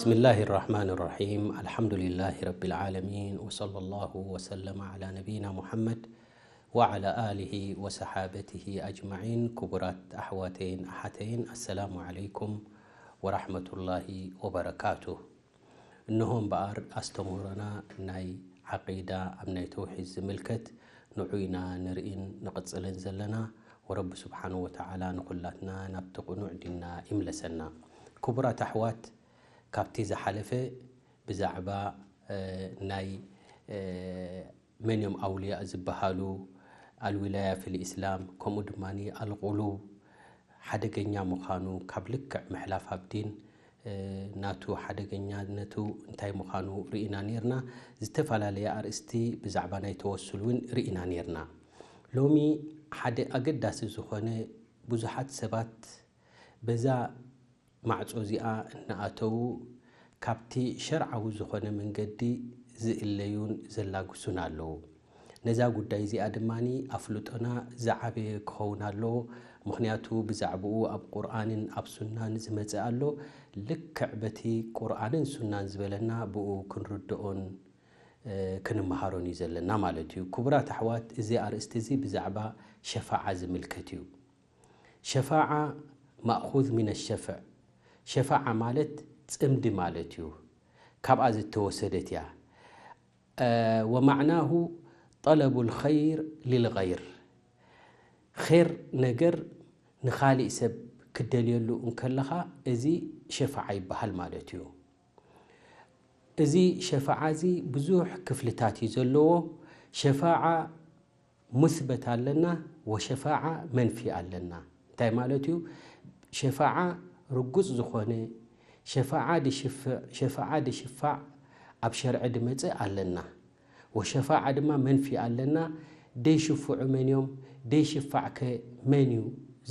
بسم الله الرحمن الرحيم. الحمد لله رب العالمين، وصلى الله وسلم على نبينا محمد وعلى آله وصحابته أجمعين. ክቡራት ኣሕዋተይን ኣሓተይን፣ ኣሰላሙ ዓለይኩም ወራሕመቱላሂ ወበረካቱ። እንሆ እምበኣር፣ ኣስተምህሮና ናይ ዓቂዳ፣ ኣብ ናይ ተውሒድ ዝምልከት፣ ንዑ ኢና ንርእን ንቕጽልን ዘለና። ወረቢ ስብሓን ወተዓላ ንኹላትና ናብቲ ቅኑዕ ዲንና ይምለሰና። ክቡራት ኣሕዋት፣ ካብቲ ዝሓለፈ ብዛዕባ፣ እ፣ ናይ፣ እ፣ መን እዮም ኣውልያእ ዝበሃሉ፣ ኣልዊላያ ፊል ኢስላም፣ ከምኡ ድማ ኣልቁሉብ ሓደገኛ ምዃኑ፣ ካብ ልክዕ ምሕላፍ ኣብ ዲን፣ እ፣ ናቱ ሓደገኛነቱ እንታይ ምዃኑ ርኢና ኔርና። ዝተፈላለየ ኣርእስቲ ብዛዕባ ናይ ተወሱል እውን ርኢና ኔርና። ሎሚ ሓደ ኣገዳሲ ዝኾነ፣ ብዙሓት ሰባት በዛ ማዕጾ እዚኣ እናኣተዉ ካብቲ ሸርዓዊ ዝኾነ መንገዲ ዝእለዩን ዘላግሱን ኣለዉ። ነዛ ጉዳይ እዚኣ ድማ ኣፍልጦና ዝዓበየ ክኸውን ኣለዎ። ምኽንያቱ ብዛዕባኡ ኣብ ቁርኣንን ኣብ ሱናን ዝመጸ ኣሎ። ልክዕ በቲ ቁርኣንን ሱናን ዝበለና ብኡ ክንርድኦን፣ እ፣ ክንመሃሮን እዩ ዘለና ማለት እዩ። ክቡራት ኣሕዋት፣ እዚ ኣርእስቲ እዚ ብዛዕባ ሸፋዓ ዝምልከት እዩ። ሸፋዓ ማእኹዝ ሚነ ሸፍዕ። ሸፋዓ ማለት ጽምዲ ማለት እዩ። ካብኣ ዝተወሰደት እያ። እ፣ ወማዕናሁ ጠለቡል ኸይር ሊልገይር። ኼር ነገር ንኻሊእ ሰብ ክደልየሉ እንከለኻ፣ እዚ ሸፋዓ ይበሃል ማለት እዩ። እዚ ሸፋዓ እዚ ብዙሕ ክፍልታት እዩ ዘለዎ። ሸፋዓ ሙስበት ኣለና፣ ወሸፋዓ መንፊ ኣለና። እንታይ ማለት እዩ? ሸፋዓ ርጉጽ ዝኾነ፣ ሸፋዓ ድሽፍዕ፣ ሸፋዓ ድሽፋዕ ኣብ ሸርዒ ድመጽእ ኣለና። ወሸፋዓ ድማ መንፊ ኣለና። ደይሽፍዑ መን እዮም? ደይሽፋዕ ከ መን እዩ?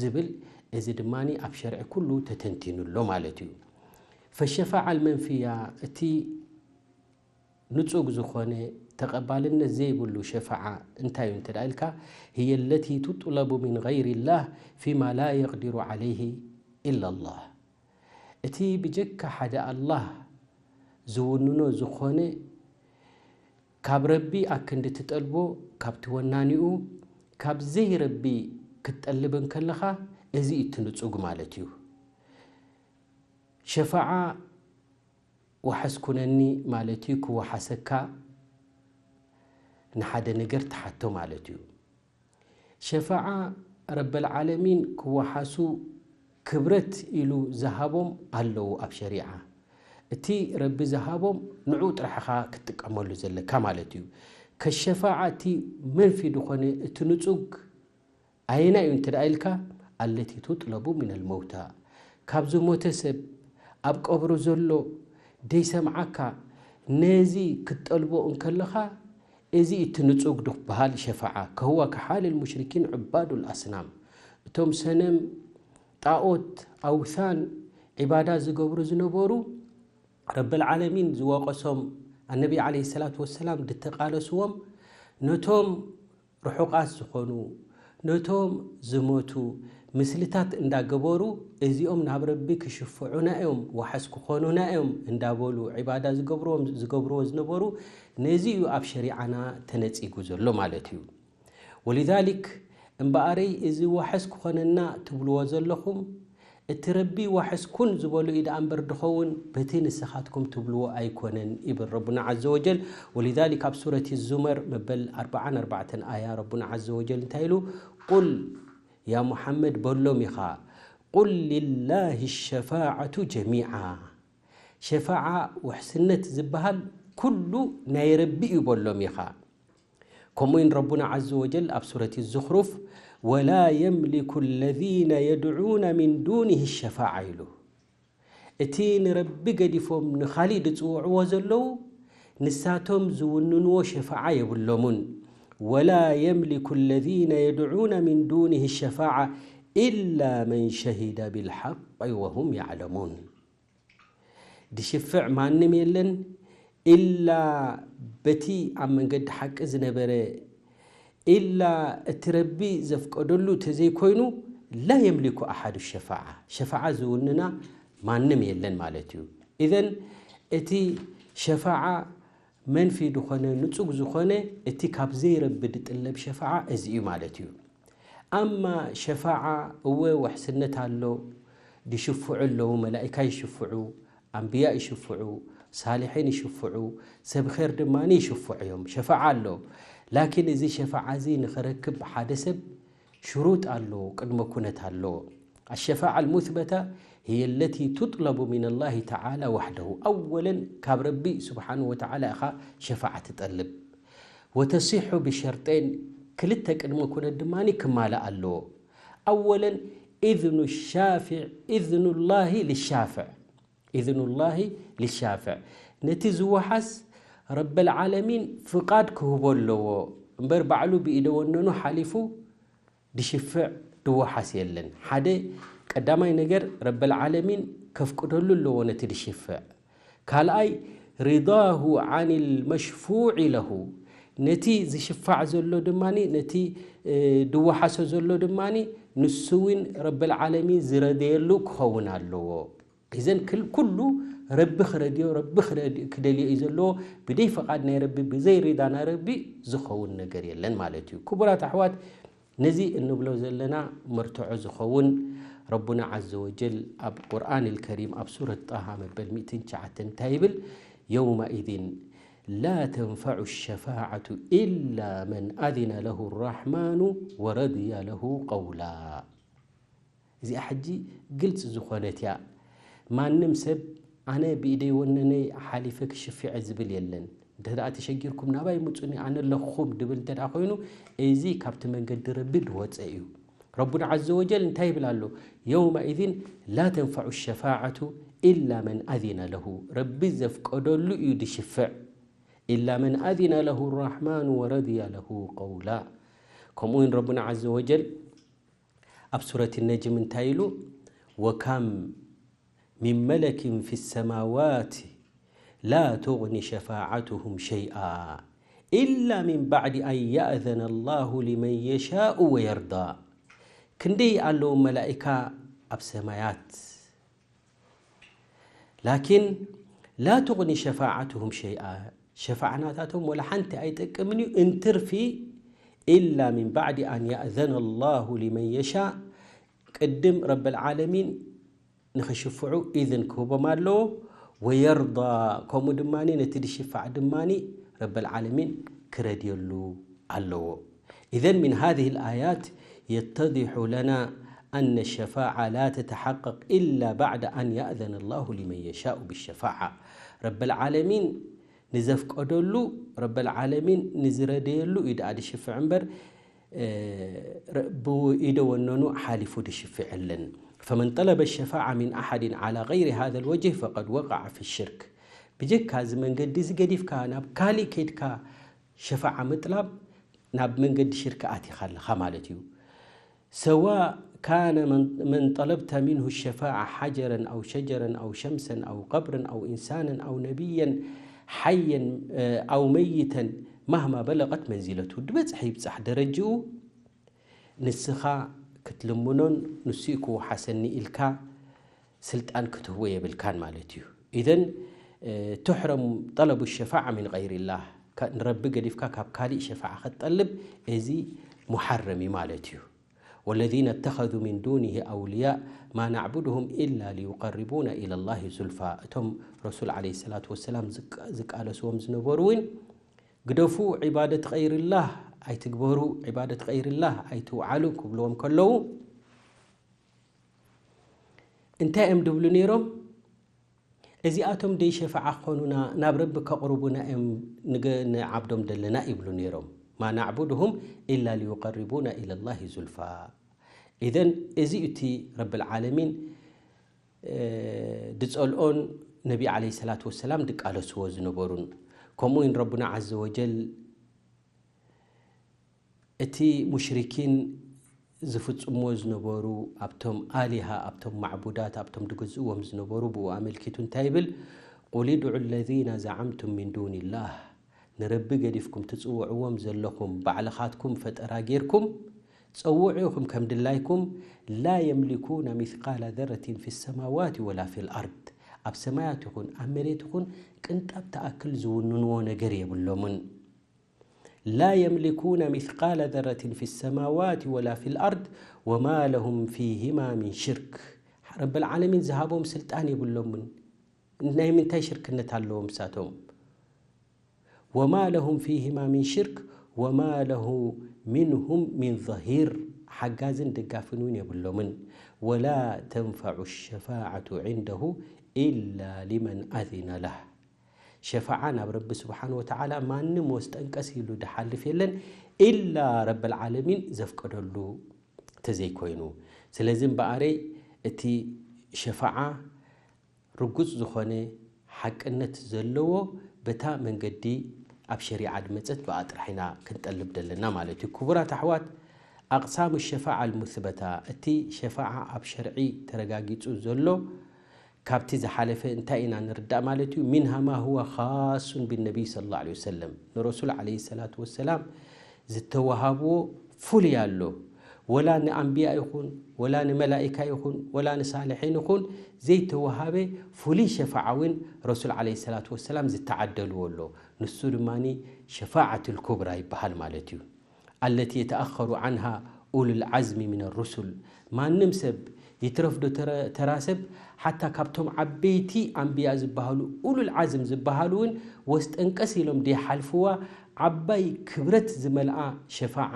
ዝብል፣ እዚ ድማ ኣብ ሸርዒ ኩሉ ተተንቲኑ ኣሎ ማለት እዩ። ፈሸፋዓ ኣልመንፍያ፣ እቲ ንጹግ ዝኾነ ተቐባልነት ዘይብሉ ሸፋዓ እንታይ እዩ እንተ ደኣ ኢልካ፣ ህየ ለቲ ቱጥለቡ ሚን ገይሪላህ ፊማ ላ የቅዲሩ ዓለይሂ ኢላላህ። እቲ ብጀካ ሓደ ኣላህ ዝውንኖ ዝኾነ፣ ካብ ረቢ ኣክንዲ ትጠልቦ፣ ካብቲ ወናኒኡ፣ ካብ ዘይረቢ ክትጠልብ እንከለኻ፣ እዚ እዩ እቲ ንጹግ ማለት እዩ። ሸፋዓ ዋሕስ ኩነኒ ማለት እዩ፣ ክወሓሰካ ንሓደ ነገር ትሓቶ ማለት እዩ። ሸፋዓ ረበል ዓለሚን ክወሓሱ ክብረት ኢሉ ዝሃቦም ኣለዉ ኣብ ሸሪዓ። እቲ ረቢ ዝሃቦም ንዑ ጥራሕ ኢኻ ክትጥቀመሉ ዘለካ ማለት እዩ። ከሸፋዓ እቲ መንፊ ዝኾነ እቲ ንጹግ ኣየናይ እዩ እንተ ደኣ ኢልካ፣ ኣለቲ ቱጥለቡ ሚነል መውታ፣ ካብ ዝሞተ ሰብ ኣብ ቀብሩ ዘሎ ደይሰምዓካ ነዚ ክትጠልቦ እንከለኻ፣ እዚ እቲ ንጹግ ድበሃል ሸፋዓ። ከህዋ ከሓልል ሙሽሪኪን ዕባዱል ኣስናም፣ እቶም ሰነም፣ ጣኦት፣ ኣውሳን ዒባዳ ዝገብሩ ዝነበሩ፣ ረብል ዓለሚን ዝወቐሶም፣ ኣነቢ ዓለይሂ ሰላቱ ወሰላም ድተቓለስዎም፣ ነቶም ርሑቓት ዝኾኑ፣ ነቶም ዝሞቱ ምስልታት እንዳገበሩ፣ እዚኦም ናብ ረቢ ክሽፍዑና እዮም፣ ዋሕስ ክኾኑና እዮም እንዳበሉ ዒባዳ ዝገብርዎም፣ ዝገብርዎ ዝነበሩ፣ ነዚ እዩ ኣብ ሸሪዓና ተነጺጉ ዘሎ ማለት እዩ። ወሊዛሊክ፣ እምበኣረይ እዚ ዋሕስ ክኾነና ትብልዎ ዘለኹም፣ እቲ ረቢ ዋሕስ ኩን ዝበሎ እዩ ደኣ እምበር ድኸውን፣ በቲ ንስኻትኩም ትብልዎ ኣይኮነን፣ ይብል ረቡና ዓዘ ወጀል። ወሊዛሊክ ኣብ ሱረት ዙመር መበል ኣርብዓን ኣርባዕተን ኣያ ረቡና ዓዘ ወጀል እንታይ ኢሉ? ቁል፣ ያ ሙሓመድ በሎም ኢኻ፣ ቁል ሊላሂ ሸፋዓቱ ጀሚዓ፣ ሸፋዓ ውሕስነት ዝበሃል ኩሉ ናይ ረቢ እዩ በሎም ኢኻ። ከምኡውን ረቡና ዓዘ ወጀል ኣብ ሱረት ዙኽሩፍ፣ ወላ የምሊኩ ለዚነ የድዑነ ሚን ዱኒሂ ሸፋዓ ኢሉ። እቲ ንረቢ ገዲፎም ንኻሊእ ዝጽውዕዎ ዘለዉ፣ ንሳቶም ዝውንንዎ ሸፋዓ የብሎሙን። ወላ የምሊኩ ለዚነ የድዑነ ሚን ዱኒሂ ሸፋዓ ኢላ መን ሸሂደ ቢልሓቂ ወሁም ያዕለሙን። ድሽፍዕ ማንም የለን፣ ኢላ በቲ ኣብ መንገዲ ሓቂ ዝነበረ፣ ኢላ እቲ ረቢ ዘፍቀደሉ ተዘይኮይኑ፣ ላ የምሊኩ ኣሓዱ ሸፋዓ፣ ሸፋዓ ዝውንና ማንም የለን ማለት እዩ። ኢዘን እቲ ሸፋዓ መንፊ ዝኾነ፣ ንጹግ ዝኾነ፣ እቲ ካብ ዘይረቢ ድጥለብ ሸፋዓ እዚ እዩ ማለት እዩ። ኣማ ሸፋዓ፣ እወ፣ ውሕስነት ኣሎ፣ ድሽፍዑ ኣለዉ፣ መላኢካ ይሽፍዑ፣ ኣንብያ ይሽፍዑ፣ ሳልሒን ይሽፍዑ፣ ሰብ ኼር ድማ ይሽፍዑ እዮም። ሸፋዓ ኣሎ። ላኪን እዚ ሸፋዓ እዚ ንኽረክብ ሓደ ሰብ ሽሩጥ ኣለዎ፣ ቅድመ ኩነት ኣለዎ። الشفاعة المثبتة هي التي تطلب من الله تعالى وحده. ኣወለን ካብ ረቢ ስብሓንሁ ወተዓላ ኢኻ ሸፋዓ ትጠልብ። وتصح بشرطين፣ ክልተ ቅድመ ኩነት ድማ ክማላእ ኣለዎ። ኣወለን إذن الشافع، إذن الله للشافع، إذن الله للشافع። ነቲ ዝወሓስ ረበል ዓለሚን ፍቓድ ክህቦ ኣለዎ። እምበር ባዕሉ ብኢደ ወነኑ ሓሊፉ ድሽፍዕ ድወሓስ የለን። ሓደ ቀዳማይ ነገር ረበል ዓለሚን ከፍቅደሉ ኣለዎ ነቲ ድሽፍዕ። ካልኣይ رضاه عن المشفوع له، ነቲ ዝሽፋዕ ዘሎ ድማ፣ ነቲ፣ እ፣ ድወሓሶ ዘሎ ድማ ንሱ እውን ረበል ዓለሚን ዝረደየሉ ክኸውን ኣለዎ። እዘን ክል-፣ ኩሉ ረቢ ክረድዮ፣ ረቢ ክረድ-፣ ክደልዮ እዩ ዘለዎ። ብደይ ፍቓድ ናይ ረቢ፣ ብዘይ ሪዳ ናይ ረቢ ዝኸውን ነገር የለን ማለት እዩ። ክቡራት ኣሕዋት፣ ነዚ እንብሎ ዘለና መርትዖ ዝኸውን ረቡና ዓዘ ወጀል ኣብ ቁርኣን ልከሪም ኣብ ሱረት ጣሃ መበል ሚእትን ትሽዓተን እንታይ ይብል? يومئذ لا تنفع الشفاعة إلا من أذن له الرحمن ورضي له قولا። እዚኣ ሕጂ ግልፂ ዝኾነት እያ። ማንም ሰብ ኣነ ብኢደይ ወነነይ ሓሊፈ ክሽፍዐ ዝብል የለን። እንተ ደኣ ተሸጊርኩም ናባይ ምፁኒ ኣነ ኣለኹም ድብል እንተ ደኣ ኮይኑ፣ እዚ ካብቲ መንገዲ ረቢ ድወፀ እዩ። ረቡና ዓዘ ወጀል እንታይ ይብል ኣሎ? يومئذ لا تنفع الشفاعة إلا من أذن له። ረቢ ዘፍቀደሉ እዩ ድሽፍዕ። إلا من أذن له الرحمن ورضي له قولا። ከምኡ እውን ረቡና ዓዘ ወጀል ኣብ ሱረት ነጅም እንታይ ኢሉ? وكم من ملك في السماوات لا تغن شفاعتهم شيئا إلا من بعد أن يأذن الله لمن يشاء ويرضى። ክንደይ ኣለዉ መላኢካ ኣብ ሰማያት፣ ላኪን لا تغن شفاعتهم شيئا፣ ሸፋዓ ናታቶም ወላ ሓንቲ ኣይጠቅምን እዩ፣ እንትርፊ إلا من بعد أن يأذن الله لمن يشاء፣ ቅድም ረበል ዓለሚን ንኽሽፍዑ ኢዝን ክህቦም ኣለዎ። ويرضى، ከምኡ ድማ ነቲ ድሽፋዕ ድማ ረበል ዓለሚን ክረድየሉ ኣለዎ። إذن من هذه الآيات يتضح لنا أن الشفاعة لا تتحقق إلا بعد أن يأذن الله لمن يشاء بالشفاعة። ረበል ዓለሚን ንዘፍቀደሉ፣ ረበል ዓለሚን ንዝረደየሉ እዩ ደኣ ድሽፍዕ እምበር፣ እ፣ ረ-፣ ብኢደ ወነኑ ሓሊፉ ድሽፍዕ የለን። فمن طلب الشفاعة من أحد على غير هذا الوجه فقد وقع في الشرك። ብጀካ እዚ መንገዲ እዚ ገዲፍካ ናብ ካሊእ ከይድካ ሸፋዓ ምጥላብ ናብ መንገዲ ሽርክ ኣቲኻ ኣለኻ ማለት እዩ። سواء كان من، من طلبت منه الشفاعة حجرا أو شجرا أو شمسا أو قبرا أو إنسانا أو نبيا حيا، آه، أو ميتا مهما بلغت منزلته، ድበጽሐ ይብጻሕ ደረጅኡ፣ ንስኻ ክትልምኖን ንሱ እዩ ክወሓሰኒ ኢልካ ስልጣን ክትህቦ የብልካን ማለት እዩ። إذن، آه، تحرم طلب الشفاعة من غير الله። ከ-፣ ንረቢ ገዲፍካ ካብ ካሊእ ሸፋዓ ክትጠልብ፣ እዚ ሙሓረም እዩ ማለት እዩ። والذين اتخذوا من دونه أولياء ما نعبدهم إلا ليقربونا إلى الله زلفى። እቶም ረሱል ዓለይሂ ሰላቱ ወሰላም ዝቃ-፣ ዝቃለስዎም ዝነበሩ እውን፣ ግደፉ፣ ዒባደት ገይርላህ ኣይትግበሩ፣ ዒባደት ገይርላህ ኣይትውዓሉ ክብልዎም ከለዉ፣ እንታይ እዮም ድብሉ ነይሮም? እዚኣቶም ደይ ሸፋዓ ክኾኑና፣ ናብ ረቢ ከቕርቡና እዮም ንገ-፣ ንዓብዶም ዘለና ይብሉ ነይሮም። ما نعبدهم إلا ليقربونا إلى الله زلفى። إذن እዚ እዩ እቲ ረብል ዓለሚን፣ እ፣ ድጸልኦን ነቢ ዓለይሂ ሰላቱ ወሰላም ድቃለስዎ ዝነበሩን። ከምኡ እውን ረቡና ዓዘ ወጀል እቲ ሙሽሪኪን ዝፍጽምዎ ዝነበሩ፣ ኣብቶም ኣሊሃ፣ ኣብቶም ማዕቡዳት፣ ኣብቶም ድግዝእዎም ዝነበሩ ብኡ ኣመልኪቱ እንታይ ይብል? قل ادعوا الذين زعمتم من دون الله። ንረቢ ገዲፍኩም ትጽውዕዎም ዘለኹም ባዕልኻትኩም ፈጠራ ጌርኩም ጸውዑ ኢኹም ከም ድላይኩም። لا يملكون مثقال ذرة في السماوات ولا في الأرض። ኣብ ሰማያት ይኹን ኣብ መሬት ይኹን ቅንጣብ ትኣክል ዝውንንዎ ነገር የብሎምን። لا يملكون مثقال ذرة في السماوات ولا في الأرض وما لهم فيهما من شرك. ረብል ዓለሚን ዝሃቦም ስልጣን የብሎምን። ናይ ምንታይ ሽርክነት ኣለዎም እሳቶም? وما لهم فيهما من شرك وما له منهم من ظهير. ሓጋዝን ደጋፍን እውን የብሎምን። ولا تنفع الشفاعة عنده إلا لمن أذن له. ሸፋዓ ናብ ረቢ ስብሓን ወተዓላ ማንም ወስጠንቀስ ኢሉ ድሓልፍ የለን፣ ኢላ ረብል ዓለሚን ዘፍቀደሉ ተዘይኮይኑ። ስለዚ እምበኣረይ እቲ ሸፋዓ ርጉጽ ዝኾነ ሓቅነት ዘለዎ በታ መንገዲ ኣብ ሸሪዓ ድመጸት ብኣ ጥራሕ ኢና ክንጠልብ ደለና ማለት እዩ። ክቡራት ኣሕዋት፣ ኣቕሳሙ ሸፋዓ ኣልሙስበታ፣ እቲ ሸፋዓ ኣብ ሸርዒ ተረጋጊጹ ዘሎ ካብቲ ዝሓለፈ እንታይ ኢና ንርዳእ ማለት እዩ? ሚንሃ ማ ሁወ ኻሱን ብነቢይ ሰለላሁ ዐለይሂ ወሰለም፣ ንረሱል ዐለይሂ ሰላቱ ወሰላም ዝተወሃብዎ ፍሉይ ኣሎ። ወላ ንኣንብያ ይኹን፣ ወላ ንመላኢካ ይኹን፣ ወላ ንሳልሒን ይኹን ዘይተወሃበ ፍሉይ ሸፋዓ እውን ረሱል ዐለይሂ ሰላቱ ወሰላም ዝተዓደልዎ ኣሎ። ንሱ ድማ ሸፋዓቱል ኩብራ ይበሃል ማለት እዩ። ኣለቲ የተኣኸሩ ዓንሃ ኡሉል ዓዝሚ ሚነ ሩሱል። ማንም ሰብ ይትረፍ ዶ ተረ-፣ ተራ ሰብ፣ ሓታ ካብቶም ዓበይቲ ኣንብያ ዝበሃሉ፣ ኡሉል ዓዝም ዝበሃሉ እውን ወስጠንቀስ ኢሎም ደይሓልፍዋ ዓባይ ክብረት ዝመልኣ ሸፋዓ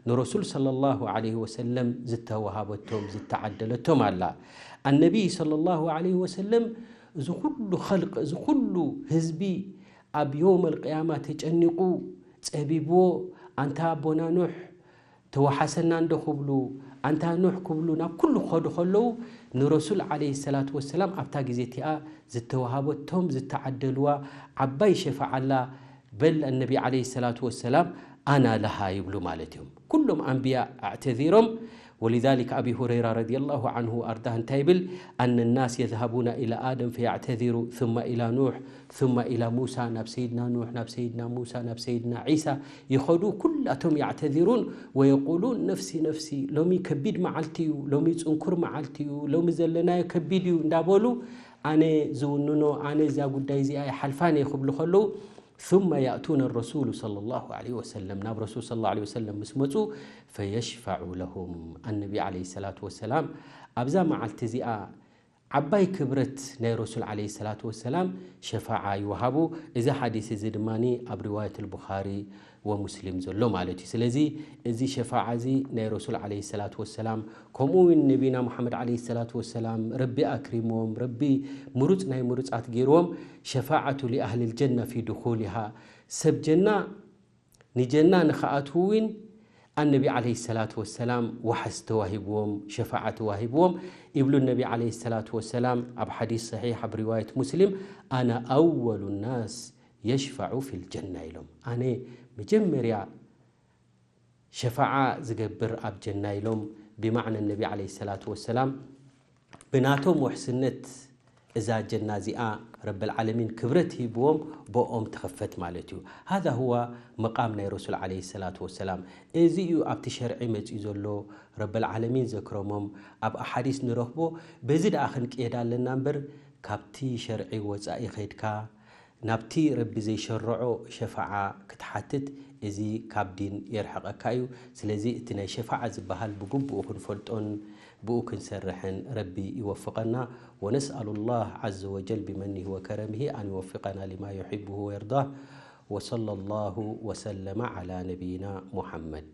ንረሱል ሰለላሁ ዐለይሂ ወሰለም ዝተወሃበቶም፣ ዝተዓደለቶም ኣላ። ኣነቢይ ሰለላሁ ዐለይሂ ወሰለም እዚ ኩሉ ኸልቅ፣ እዚ ኩሉ ህዝቢ ኣብ የውመል ቅያማ ተጨኒቑ፣ ጸቢብዎ፣ ኣንታ ኣቦና ኑሕ፣ ተወሓሰና እንዶ ክብሉ፣ ኣንታ ኑሕ ክብሉ ናብ ኩሉ ክኸዱ ከለዉ፣ ንረሱል ዓለይሂ ሰላቱ ወሰላም ኣብታ ግዜ እቲኣ ዝተወሃበቶም ዝተዓደልዋ ዓባይ ሸፋዓ ኣላ። በል ኣነቢ ዓለይሂ ሰላቱ ወሰላም ኣና ለሃ ይብሉ ማለት እዮም። ኩሎም ኣንብያ ኣዕተዚሮም። ወሊዛሊክ ኣቢ ሁረይራ ረዲየላሁ ዓንሁ ኣርዳህ እንታይ ይብል? ኣነ ናስ የዝሃቡና ኢላ ኣደም ፈያዕተዚሩ፣ ثم ኢላ ኑሕ፣ ثم ኢላ ሙሳ፣ ናብ ሰይድና ኑሕ፣ ናብ ሰይድና ሙሳ፣ ናብ ሰይድና ዒሳ ይኸዱ። ኩላቶም ያዕተዚሩን ወየቁሉን ነፍሲ ነፍሲ፣ ሎሚ ከቢድ መዓልቲ እዩ፣ ሎሚ ጽንኩር መዓልቲ እዩ፣ ሎሚ ዘለናዮ ከቢድ እዩ እንዳበሉ፣ ኣነ ዝውንኖ፣ ኣነ እዛ ጉዳይ እዚኣ ይሓልፋን እየ ክብሉ ከለዉ፣ ثم يأتون الرسول صلى الله عليه وسلم، ናብ ረሱል صلى الله عليه وسلم ምስ መጹ፣ فيشفع لهم، ኣነቢ ዓለይሂ ሰላቱ ወሰላም ኣብዛ መዓልቲ እዚኣ ዓባይ ክብረት ናይ ረሱል ዓለይሂ ሰላቱ ወሰላም ሸፋዓ ይወሃቡ። እዚ ሓዲስ እዚ ድማ ኣብ ሪዋየት ኣልቡኻሪ ወሙስሊም ዘሎ ማለት እዩ። ስለዚ እዚ ሸፋዓ እዚ ናይ ረሱል ዓለይሂ ሰላቱ ወሰላም፣ ከምኡ እውን ነቢና ሙሓመድ ዓለይሂ ሰላቱ ወሰላም ረቢ ኣክሪሞም፣ ረቢ ምሩፅ ናይ ምሩፃት ገይርዎም፣ ሸፋዓቱ ሊኣህሊል ጀና ፊ ድኹሊሃ፣ ሰብ ጀና ንጀና ንኽኣትዉ እውን ኣነቢ ዓለይሂ ሰላቱ ወሰላም ዋሕስ ተዋሂብዎም፣ ሸፋዓ ተዋሂብዎም። ይብሉ ነቢ ዓለይሂ ሰላቱ ወሰላም ኣብ ሓዲስ ሰሒሕ ኣብ ሪዋየት ሙስሊም፣ ኣና ኣወሉ ናስ የሽፋዑ ፊል ጀና ኢሎም። ኣነ መጀመርያ ሸፋዓ ዝገብር ኣብ ጀና ኢሎም፣ ብማዕነ ነቢ ዓለይሂ ሰላቱ ወሰላም ብናቶም ውሕስነት እዛ ጀና እዚኣ ረብል ዓለሚን ክብረት ሂብዎም ብኦም ትኽፈት ማለት እዩ። ሃዛ ሁዋ መቃም ናይ ረሱል ዓለይሂ ሰላቱ ወሰላም። እዚ እዩ ኣብቲ ሸርዒ መፂኡ ዘሎ፣ ረብል ዓለሚን ዘክረሞም ኣብ ኣሓዲስ ንረኽቦ። በዚ ደኣ ክንቅየድ ኣለና እምበር ካብቲ ሸርዒ ወፃኢ ኸይድካ ናብቲ ረቢ ዘይሸርዖ ሸፋዓ ክትሓትት፣ እዚ ካብ ዲን የርሕቐካ እዩ። ስለዚ እቲ ናይ ሸፋዓ ዝበሃል ብግቡኡ ክንፈልጦን ብኡ ክንሰርሕን ረቢ ይወፍቐና። ونسأل الله عز وجل بمنه وكرمه أن يوفقنا لما يحبه ويرضاه. وصلى الله وسلم على نبينا محمد.